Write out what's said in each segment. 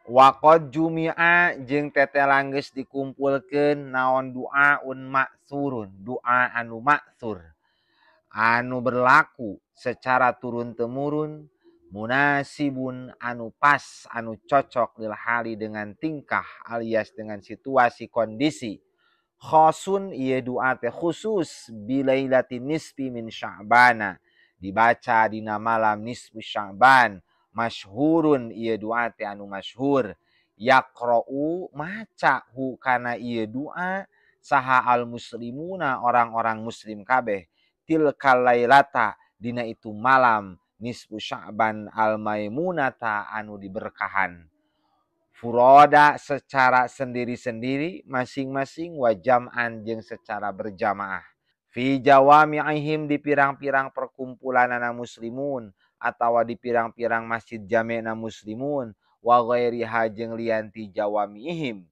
Waqad jumi'a jeung tetelang geus dikumpulkeun naon du'aun ma'tsurun, doa anu ma'tsur, anu berlaku secara turun temurun, munasibun anu pas, anu cocok lil hali dengan tingkah alias dengan situasi kondisi. Khosun ieu doa teh khusus bilailatin nisfi min Sya'bana, dibaca dina malam nisfu Sya'ban. Masyhurun ieu doa teh anu masyhur. Yaqra'u maca hu kana ieu doa saha al muslimuna orang-orang muslim kabeh tilkal lailata dina itu malam nisfu Sya'ban al maimunata anu diberkahan. Furoda secara sendiri-sendiri masing-masing wa jam'an jeung secara berjamaah. Fi jawami'ihim di pirang-pirang perkumpulanana muslimun atawa di pirang-pirang masjid jamena muslimun wa ghairiha jeung lian ti jawami'ihim.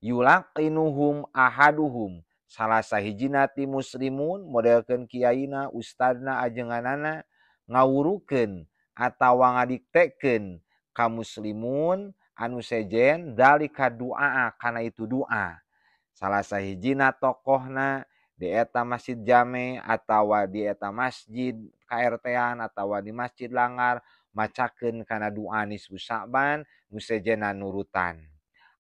Yulaqinuhum ahaduhum salah sahijina ti muslimun modelkeun kiaina ustadna ajenganana ngawurukeun atawa ngadiktekeun ka muslimun anu sejen dalika du'a kana itu doa. Salah sahijina tokohna di eta masjid jame atawa di eta masjid KRT-an atawa di masjid langgar macakeun kana doa nisfu Sya'ban nu sejenna nurutan.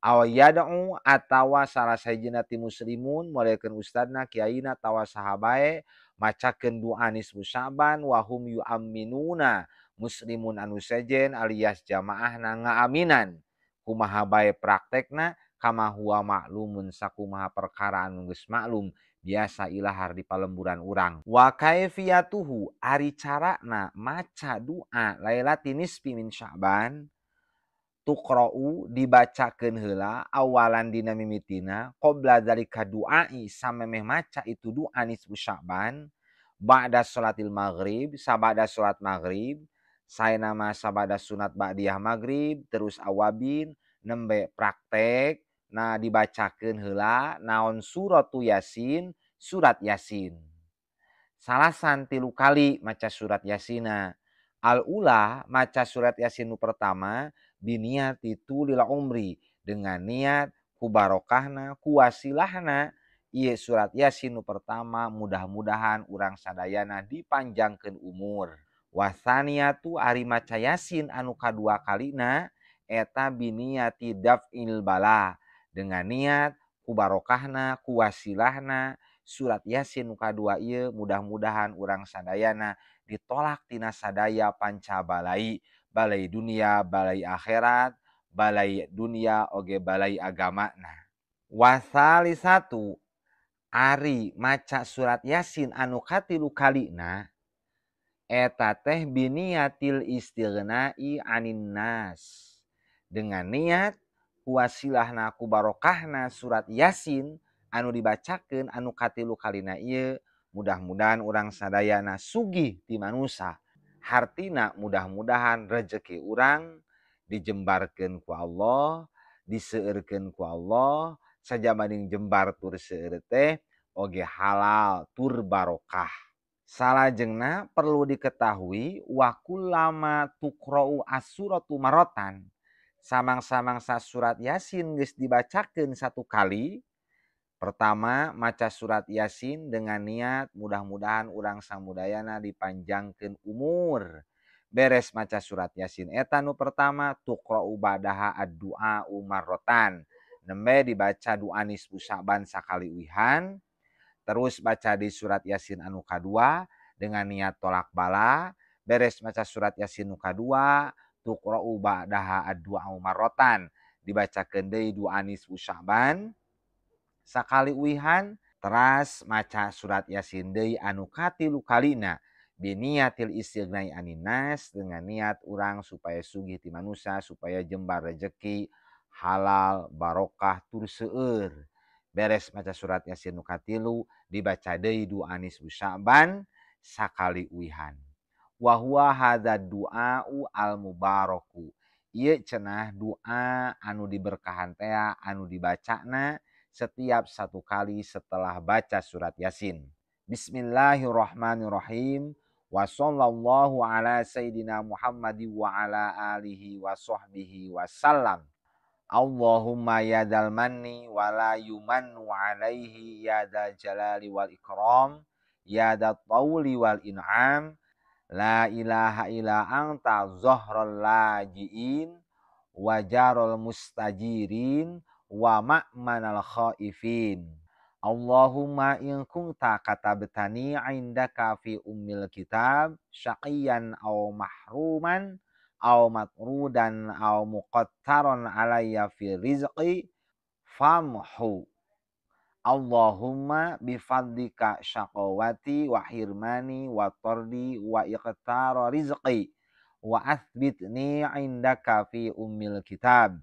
Aw yad'u atawa salah sahijina ti muslimun modelkeun ustadna kiaina atawa sahabae macakeun doa nisfu Sya'ban wa hum yu'minuna muslimun anu sejen alias jamaahna ngaaminan kumaha bae praktekna kama huwa maklumun sakumaha perkara anu geus maklum biasa ilahar di palemburan urang. Wa kaifiyatuhu ari carana maca doa lailati nisfi min Sya'ban tuqra'u dibacakeun heula awalan dina mimitina qabla zalika du'ai samemeh maca itu doa nisfu Sya'ban ba'da sholatil maghrib sabada salat maghrib saena mah sabada sunat ba'diyah maghrib terus awabin nembe praktek. Nah dibacakeun heula naon suratu Yasin, surat Yasin. Salasan 3 kali maca surat Yasina. Al ula maca surat Yasin nu pertama biniati tulil umri dengan niat ku barokahna ku wasilahna ieu surat Yasin nu pertama mudah-mudahan urang sadayana dipanjangkeun umur. Wasaniatu ari maca Yasin anu kadua kalina eta biniati daf'il bala dengan niat ku barokahna ku wasilahna surat Yasin nu kadua ieu mudah-mudahan urang sadayana ditolak tina sadaya panca balai, balai dunia, balai akhirat, balai dunia oge balai agamana. Wasalisatu ari maca surat Yasin anu katilu kalina eta teh biniatil istighnai anin nas dengan niat wasilahna ku barokahna surat Yasin anu dibacakeun anu katilu kalina ieu mudah-mudahan urang sadayana sugih ti manusa. Hartina mudah-mudahan rejeki urang dijembarkeun ku Allah, diseueurkeun ku Allah, sajabading jembar tur seueur teh oge halal tur barokah. Salajengna perlu diketahui wa kullama tuqra'u as-suratu maratan. Samang-samangsa surat Yasin geus dibacakeun 1 kali. Pertama maca surat Yasin dengan niat mudah-mudahan urang samudayana dipanjangkeun umur. Beres maca surat Yasin eta nu pertama tuqra'u ba'daha ad-du'a marratan. Nembe dibaca doa nisfu Sya'ban sakali uihan. Terus baca di surat Yasin anu kadua dengan niat tolak bala. Beres maca surat Yasin nu kadua tuqra'u ba'daha ad-du'a marratan. Dibacakeun deui doa nisfu Sya'ban sakali uihan. Teras maca surat Yasin deui anu katilu kalina biniatil istighnai anin nas dengan niat urang supaya sugih ti manusa, supaya jembar rejeki halal barokah tur seueur. Beres maca surat Yasin nu katilu dibaca deui doa nisfu Sya'ban sakali uihan. Wa huwa hadza du'au al mubaraku. Ieu cenah doa anu diberkahan tea anu dibacana setiap 1 kali setelah baca surat Yasin. Bismillahirrahmanirrahim. Wa sallallahu ala sayidina Muhammad wa ala alihi wa sahbihi wasallam. Allahumma ya dal manni wa la yumannu alaihi ya dal jalali wal ikram ya dal tauli wal in'am la ilaha illa anta zahral lajiin wa jarul mustajirin wa ma'manal khaifin. Allahumma in kunta katabtani indaka fi ummil kitab syaqiyan aw mahruman aw matrudan aw muqattaran alayya fi rizqi famhu. Allahumma bifadlika syaqawati wa hirmani wa tardi wa iqtara rizqi wa athbitni indaka fi ummil kitab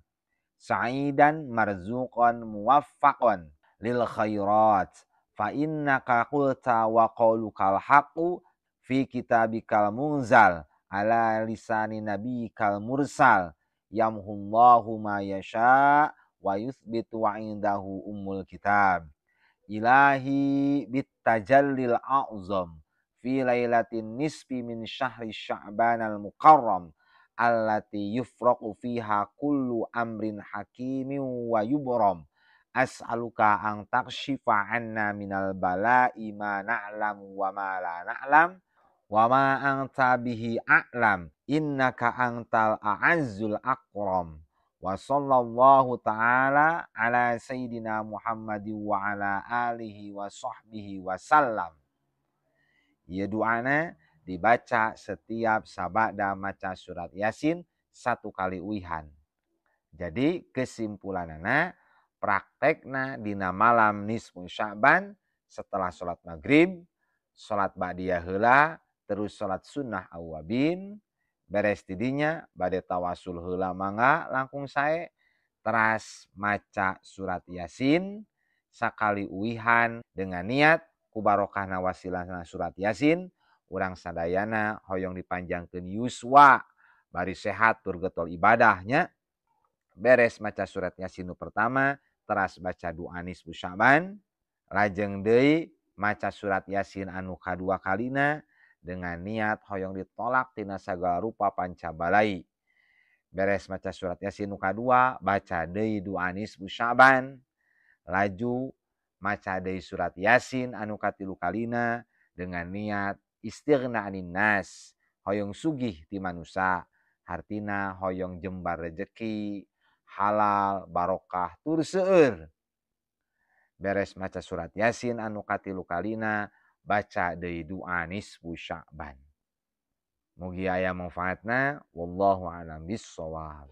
sa'idan marzuqan muwaffaqan lil khairat fa innaka qulta wa qaulukal haqqu fi kitabikal munzal ala lisani nabiyyikal mursal yamhullahu ma yasha wa yuthbitu wa indahu ummul kitab. Ilahi bitajallil a'zam fi lailatin nisfi min syahri sya'ban al mukarram allati yufraqu fiha kullu amrin hakimin wa yubram as'aluka an takshifa anna minal bala'i ma na'lam wa ma la na'lam wa ma anta bihi a'lam innaka antal a'azzul akram. Wa sallallahu ta'ala ala sayyidina Muhammadin wa ala alihi wa sahbihi wa sallam. Ieu doana dibaca setiap sabada maca surat Yasin 1 kali uihan. Jadi kesimpulanana praktekna dina malam nisfu Sya'ban setelah salat maghrib, salat ba'diyah heula, terus salat sunnah awwabin, beres tidinya bade tawasul heula mangga langkung sae, teras maca surat Yasin sakali uihan dengan niat ku barokahna wasilahna surat Yasin urang sadayana hoyong dipanjangkeun yuswa bari sehat tur getol ibadahnya. Beres maca surat Yasin nu pertama, teras baca doa nisfu Sya'ban, lajeng deui maca surat Yasin anu kadua kalina dengan niat hoyong ditolak tina sagala rupa pancabalai. Beres maca surat Yasin nu kadua, baca deui doa nisfu Sya'ban, laju maca deui surat Yasin anu katilu kalina dengan niat istighna anin nas, hoyong sugih ti manusa, hartina hoyong jembar rejeki halal barokah tur seueur. Beres maca surat Yasin anu katilu kalina, baca deui doa nisfu Sya'ban. Mugi aya manfaatna, wallahu a'lam bissawab.